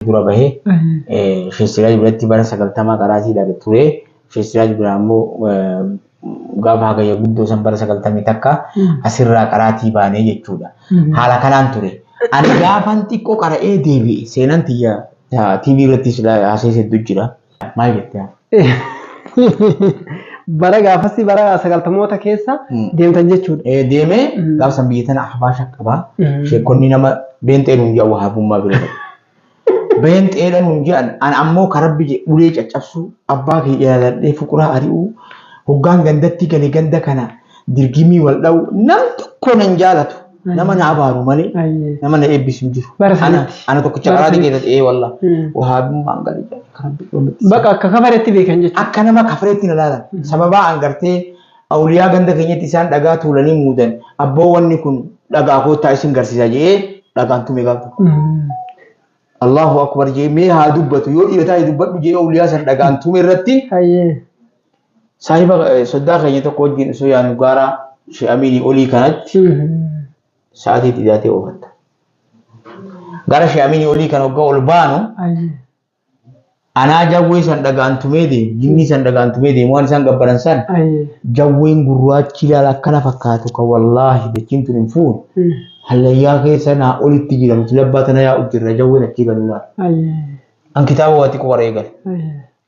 Dura bahee Sheekh Siraaj biratti bara 90 qaraatii dhabe ture. Sheekh Siraaj biraa immoo gaafa hagayya guddoo san bara 91 asirraa qaraatii baanee jechuudha. Haala kanaan ture. Ani gaafan xiqqoo qara'ee deebi'e seenaan tiyya TV irrattis haasa'es hedduu jira. Maal jettee? Bara gaafasii bara sagaltamoota keessa deemtan jechuudha. Deemee gaafa san biyya tana ahbaasha qaba. Sheekonni nama beenxee nuun jedhan wahaabummaa bira ta'e. Beenxeedha nuun jedhan an ammoo ka rabbi jedhe ulee caccabsuu abbaa kee ilaaladhee fuquraa ari'uu hoggaan gandatti gale ganda kana dirgimii wal dha'u nam tokko nan jaalatu nama na abaaru malee nama na eebbisu hin jiru. Bara Ana sanitti. ana tokkicha Bara qaraatii sanitti. keessatti ee wallah wahaabummaan gale jedhe ka rabbi dhumatti. Baqa akka kafaretti beekan jechuudha. Akka nama kafareetti na laalan. Sababaa an gartee awliyaa ganda keenyatti isaan dhagaa tuulanii muudan abboo wanni kun dhagaa koottaa isin garsiisa jedhee dhagaan tume gaaf tokko. Allahu akbar jedhee mee haa dubbatu yoo dhiira taate dubbadhu jedhee awliyaa san dhagaan tume irratti saahiba soddaa keenya tokko wajjin osoo yaanu gaara Shee Amiinii olii kanatti sa'aatii itti dhiyaatee oofatta. Gara Shee Amiinii olii kana hoggaa ol baanu Anaa jawwee san dhagaan tumee deemu, jinnii san dhagaan tumee deemu, waan isaan gabbaran san jawween gurraachi ilaala akkana fakkaatu kan wallaahi dachiin tun hin fuune. Hallayyaa keessa naa olitti jira nuti labbaa tana yaa'u jirra jawween achii galu laala. An kitaaba waa xiqqoo qara'ee gale.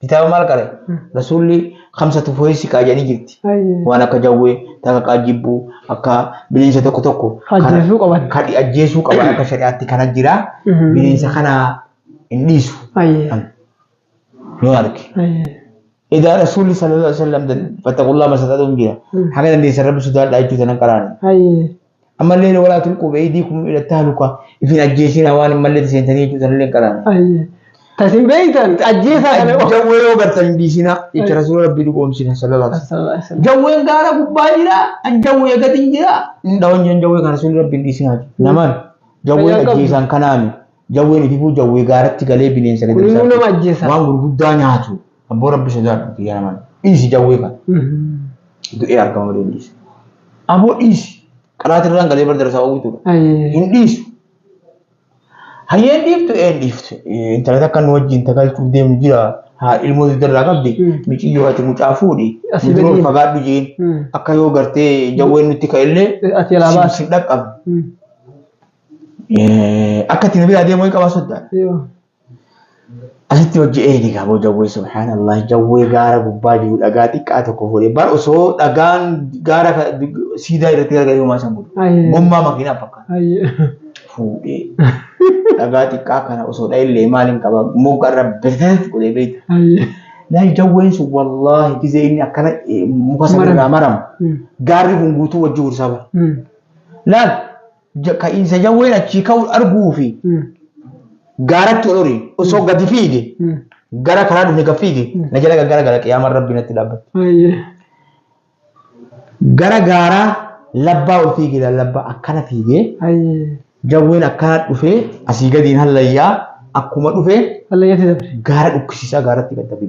Kitaaba maal qara'e? Rasuulli kamsatu fooyisiqaa jedhanii jirti. Waan akka jawwee, takka qaajjibbuu, akka bineensa tokko tokko. Ajjeesuu qaban. Kan ajjeesuu qaban akka shari'aatti kana jira. Bineensa kana hin dhiisu. Yoo arge. Edaa Rasuulli sallallahu alaihi wasallam fattaqullaa masatatuun jira. Haga dandeessan rabbi sodaadhaa jechuu sanan qaraane. Ammallee walaa tulquu beeydiikum ila tahluka ifin ajjeesina waan hin malletti seentanii jechuu sanallee hin qaraane. Tasin beeytan ajjeesaa kana. Jawwee yoo gartan hin dhiisinaa jecha Rasuula Rabbii dhugoomsina sallallahu alaihi wasallam. Jawween gaara gubbaa jira, an jawwee gadi hin jira. Hin dhawan jiran jawwee kana Rasuulli Rabbii hin dhiisinaa. Naman jawween ajjeesaan kanaami. Jawween ififuu jawwee gaaratti galee bineensa Kun immoo nama ajjeesa. Waan gurguddaa nyaatu. Abboo rabbi sodaadhu kiyya namaan. Dhiisi jawwee kana. Du'ee argama malee hin dhiisu. Aboo dhiisi. Qaraatirraan galee bar darasaa oowwituudha. Hin dhiisu. Hayyeen dhiiftu een dhiiftu. Intala takka nu wajjin tagalchuuf deemu jira. Haa ilmoo dugdarraa qabdi. Miciyyoo ati mucaa fuudhi. Asii Nu dura gadi. fagaadhu jeen. Akka yoo gartee jawween nutti ka'ellee Ati alaa baasi. si dhaqqabne. Akka itti na biraa deemu qabaa soddaa. Asitti hojii eegi qaboo jawwee subhaanallah jawwee gaara gubbaa jiru dhagaa xiqqaa tokko fuudhee bar osoo dhagaan gaara siidaa irratti garagalee homaa san godhu. Gommaa makiinaa fakkaata. Fuudhee dhagaa xiqqaa kana osoo dha'illee maaliin qaba mogga irra betetet godhee beekta. Laal jawween sun wallaahi gizee inni akkana muka sana irraa maramu gaarri kun guutuu wajji hursaa bara. Laal Ka'iinsa jawween achii ka'u arguu fi gaaratti ol horii osoo gadi fiige gara karaa dhufne gad fiige na jala gaggara gara qiyaamaan rabbi natti dhaabbatti. Gara gaaraa labbaa ol fiige labbaa akkana fiigee jawween akkana dhufee asii gadiin hallayyaa akkuma dhufee Hallayyatti dabre. gaara dhukkisiisaa gaaratti gad dabre.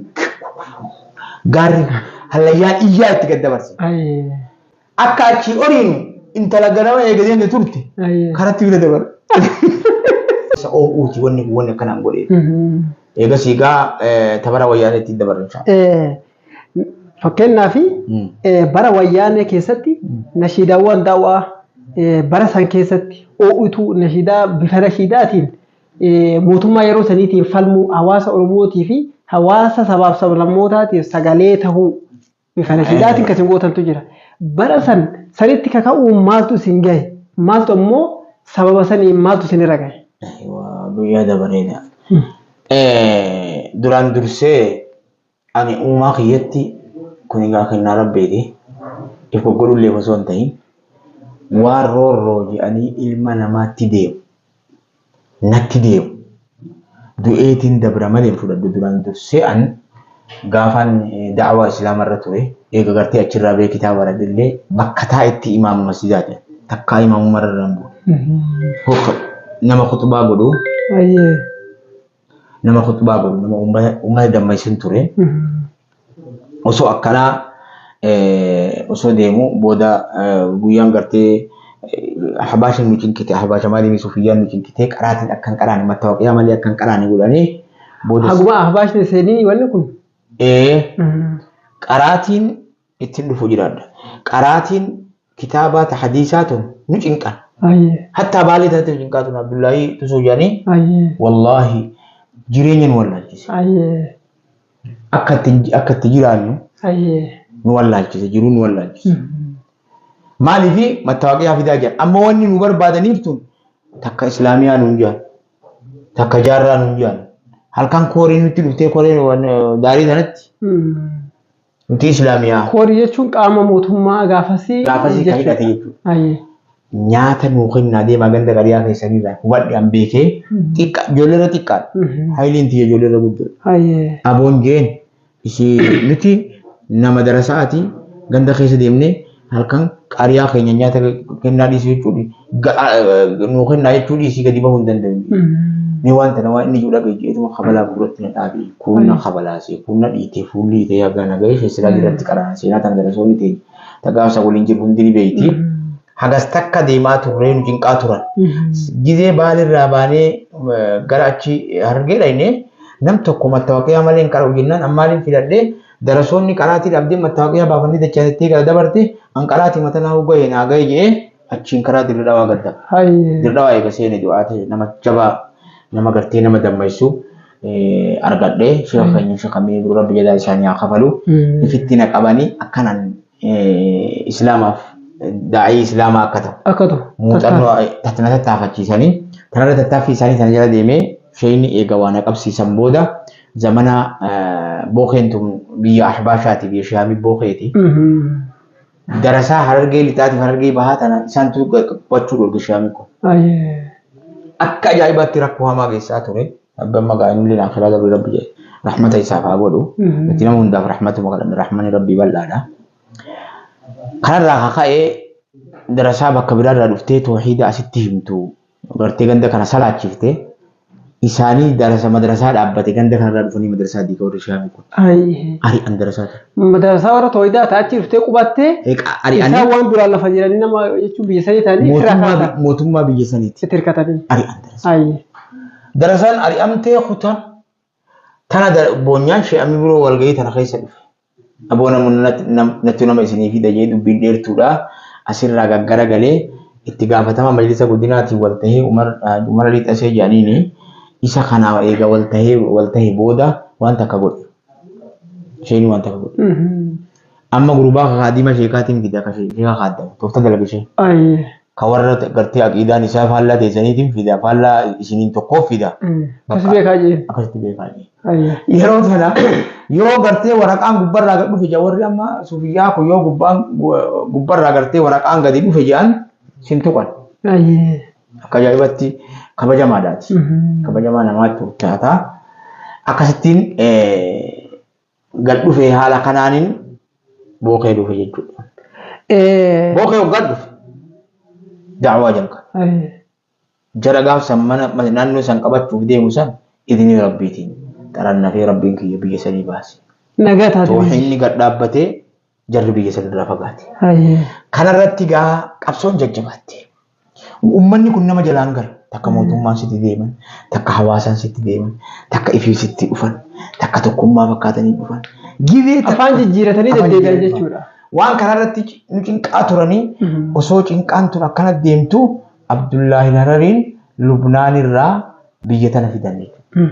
Gaarri hallayyaan iyyaa itti gad dabarse. Akka achii oriinu intala ganama eega deemte turte karatti bira dabar. Isa oo'uuti wanni kun wanni akkanaan godhee. Eegas egaa tabara wayyaanee ittiin dabarre inshaa. Fakkeenyaaf bara wayyaanee keessatti nashiidaawwan daawwaa bara san keessatti oo'utu nashiidaa bifa nashiidaatiin mootummaa yeroo saniitiin falmuu hawaasa Oromootii fi hawaasa sabaaf sablammootaatiif sagalee tahuu Bifa nashiidaatiin kan isin gootantu jira. Bara san sanitti kaka'uun maaltu isin gahe? Maaltu ammoo sababa saniin maaltu isinirra gahe? Aywa, guyyaa dabareedha. Duraan dursee ani uumaa kiyyatti kun egaa kennaa rabbiiti. If goggodhullee osoo hin ta'in waan roorroo jedhanii ilma namaatti deemu natti deemu. Du'eetiin dabra malee hin fudhadhu duraan dursee an gaafaan da'awaa islaama irra ture eega gartee achirraa bee kitaaba baradhellee bakka taa'etti imaama masjidaati takkaa imaamummaa irra hin bu'u. Nama khuxbaa godhu nama khuxbaa godhu nama ummata dammaysun ture. Osoo akkanaa osoo deemu booda guyyaan gartee Ahbaashin nu cinqite, ahbaasha maalii suufiyyaan nu cinqite, qaraatiin akka hin qaraane, mattaawaqiyaa malee akka hin qaraane godhanii booda. Haguma ahbaashni seenii wanni kun. Qaraatiin ittiin dhufu jiraadha. Qaraatiin kitaabaa hadiisaa tun nu cinqan. Hattaa baalee tanatti nu cinqaa tun Abdullaahii Tusuu jedhanii wallaahi jireenya nu wallaalchise. Akka itti jiraannu nu wallaalchise, jiruu nu wallaalchise. Maaliif mattaawaqiyaa fidaa jedhan. Amma wanni nu barbaadaniif tun takka islaamiyaa nuun jedhan, takka jaarraa nuun jedhan. Halkan kooriin nutti dhuftee koreen daarii sanatti nuti islaamiyaa. Koorii jechuun qaama mootummaa gaafasii. Gaafasii kan hidhate jechuudha. Nyaata nuu kennaa deemaa ganda qariyaa keessanirraa hubadhe an beekee xiqqa ijoolleerra xiqqaadha. Hayiliin tiyya ijoolleerra guddoodha. Aboon jeen isii nuti nama darasaati ganda keessa deemnee halkan qariyaa keenya nyaata kennaa dhiisii jechuun nuu kennaa jechuu dhiisii gadi bahuu hin danda'u. Ni waan tana waan inni jiru dhagaye jeetuma kabalaa gurratti na dhaabe kuunna kabalaasee kuunna dhiitee fuulli dhiitee hagaa na gahee silaa irratti qaraan seenaa tana darasoonni ta'e tagaafsa waliin jiru hundi ni beeyti. Hagas takka deemaa turree nu cinqaa turan. Gizee baalirraa baanee gara achi Harargee dhaqnee nam tokko mattaawaqiyaa malee hin qara'u jennaan ammaaliin filadhee darasoonni qaraatii dhabdee mattaawaqiyaa baafannee dachaatettee gara dabarte an qaraatii mata naa gahee naa gahee jedhee achiin karaa dirri dhawaa gadda. Dirri dhawaa eega seene du'aa ta'e nama jabaa nama gartee nama dammaysu argadhee sheekha keenya sheekha Amiin Rabbi jadaa isaanii haa kafalu. Ifitti na qabanii akkanaan islaamaaf daa'ii islaamaa akka ta'u. Akka ta'u. Muuxannoo na tattaafachiisanii tanarra tattaaffii isaanii sana jala deemee sheeyni eega waa na qabsiisan booda zamana bookeen tun biyya ahbaashaati biyya shaamii bookeeti. Darasaa Harargee lixaatiif Harargee bahaa tana isaantu qabachuu dhorge shaamii kun. Akka ajaa'ibaatti rakkoo hamaa keessaa ture. Abbaan maqaa inni illee akhiraa dabre rabbi jedhe rahmata isaaf haa godhu. Nuti nama hundaaf rahmatuma kadhanna rahmanni rabbii bal'aadha. Kanarraa kaka'ee darasaa bakka biraarraa dhuftee toohiida asitti himtu gartee ganda kana salaachifte isaanii darasa madrasaa dhaabbate ganda kanarraa dhufanii madrasaa diiga warri shaamii kun. Ari'an darasaa ture. Madrasaa warra toohidaa ta'achi dhuftee qubattee Ari'anii isaan waan duraan lafa jiranii nama jechuun biyya sanii ta'anii irraa kaasan. mootummaa biyya saniiti. Itti hirkatanii. Ari'an darasaa. Darasaan ari'amtee kutan tana boonyaan shee'amii biroo walgahii tana keessa dhufe. Aboo natti nama isinii fida jee dubbiin dheertuudha. Asirraa gaggara galee itti gaafatama majlisa guddinaatiin wal tahee Umar Alii Xasee jedhaniini isa kana eega wal tahee booda waan takka godhe. Isheen waan takka godhe. Amma gurbaa kaadiima sheekaatiin fida ka sheeka kaaddamu toofta dalaga ishee. Ka warra gartee aqiidaan isaa faallaa teessaniitiin fida faallaa isiniin tokkoof fida. Akkasi beekaa jeen. Akkasitti beekaa jeen. Yeroo sana yoo gartee waraqaan gubbarraa gad dhufe warri amma suufiyyaa kun yoo gubbarraa gartee waraqaan gadi dhufe jedhan sin tuqan. Akka ajaa'ibatti kabajamaadhaati. Kabajamaa namaatti taataa. Akkasittiin gad dhufe haala kanaanin bookee dhufe jechuudha. Bookee hoggaa dhufe da'waa jalqabe. Jara gaafsan mana naannoo san qabachuuf deemu san idinii rabbiitiin xarannafee rabbiin kiyya biyya sanii baase. Nagaa taate. Toohinni gad dhaabbatee jarri biyya sanirraa fagaate. Kanarratti gaa qabsoon jajjabaatte. Uummanni kun nama jalaan gara. Takka mootummaan sitti deeman, takka hawaasaan sitti deeman, takka ifii sitti dhufan, takka tokkummaa fakkaatanii dhufan. Gibee Afaan jijjiiratanii deddeebi'an jechuudha. Waan kanarratti nu cinqaa turanii osoo cinqaan tun akkana deemtu Abdullaahi Harariin Lubnaan irraa biyya tana fidan jechuudha.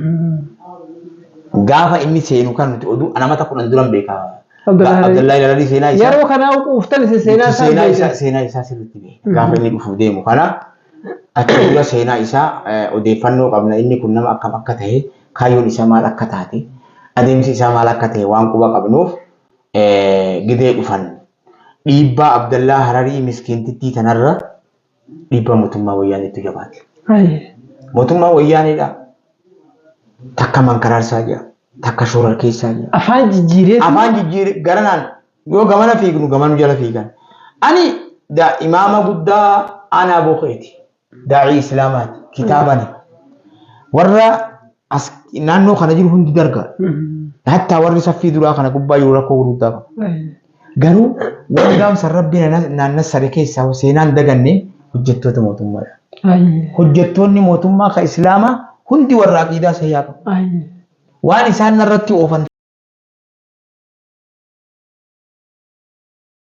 Gaafa inni seenu kan nuti oduu nama tokko nan duran beekaa. Abdullaahi Hararii seenaa isaa. Yeroo kanaa quuftan seenaa isaa seenaa isaa sirriitti beeka. Gaafa inni dhufuuf deemu kana achi dura seenaa isaa odeeffannoo qabna inni kun nama akkam akka ta'e kaayyoon isaa maal akka taate adeemsi isaa maal akka ta'e waan quba qabnuuf gidee dhufan. Dhiibbaa Abdallaa Hararii miskiintittii tanarra dhiibbaa mootummaa wayyaaneetu jabaate. Mootummaa wayyaaneedha. Takka mankaraarsaa jira. Takka shoorar keessaa jira. Afaan jijjiiree. Afaan jijjiiree garanaan yoo gamana fiignu gamanu jala fiigan. Ani imaama guddaa aanaa bookeeti. Daa'ii Islaamaati. Kitaabani. Warra as naannoo kana jiru hundi dargaa. Hattaa warri saffii duraa kana gubbaa jiru rakkoo gurguddaa qaba. Garuu waan gaamsa rabbi naannassare keessaa seenaan daganne Hojjettoota mootummaadha. Hojjettoonni mootummaa ka Islaamaa hundi warra aqiidaa sahihaa qabu. Waan isaan narratti oofan